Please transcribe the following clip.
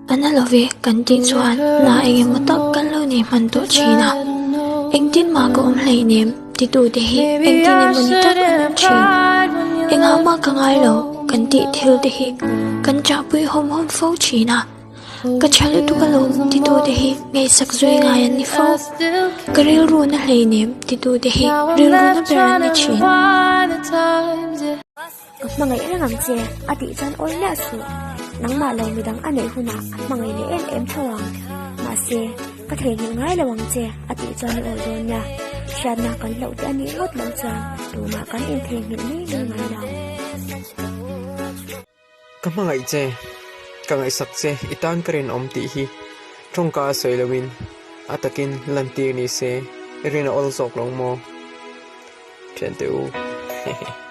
A na lo ve kan tih chuan na eng emaw tak kan lo nei hman tawh thin a. Engtin mah ka awm hleinem titute hi engtin emaw ni tak an awm thin. Engah mah ka ngai lo kan tih thil te hi kan chahpui hawm hawm fo thin a. Ka tha lutuk alawm titute hi ngaihsak zui ngai an ni fo. Ka rilru na hleinem titute hi rilru na ber an ni thin. Ka hmangaih reng ang che, a tih chuan awi miah suh. Nangmah lo midang a neih hunah a hmangaih leh em em tho ang. Mahse, ka theihnghilh ngai lo ang che, a tih chuan i awi dawn nia. Hriatna kan hlauh te a nih ngawt loh chuan tumah kan intheihnghilh mai mai ngai lo. Ka hmangaih che, ka ngaihsak che, i tan ka rinawm tih hi tawngka a sawi loin a takin lantir ni se i rin a awl zawk lo maw? Thiante u, hehe.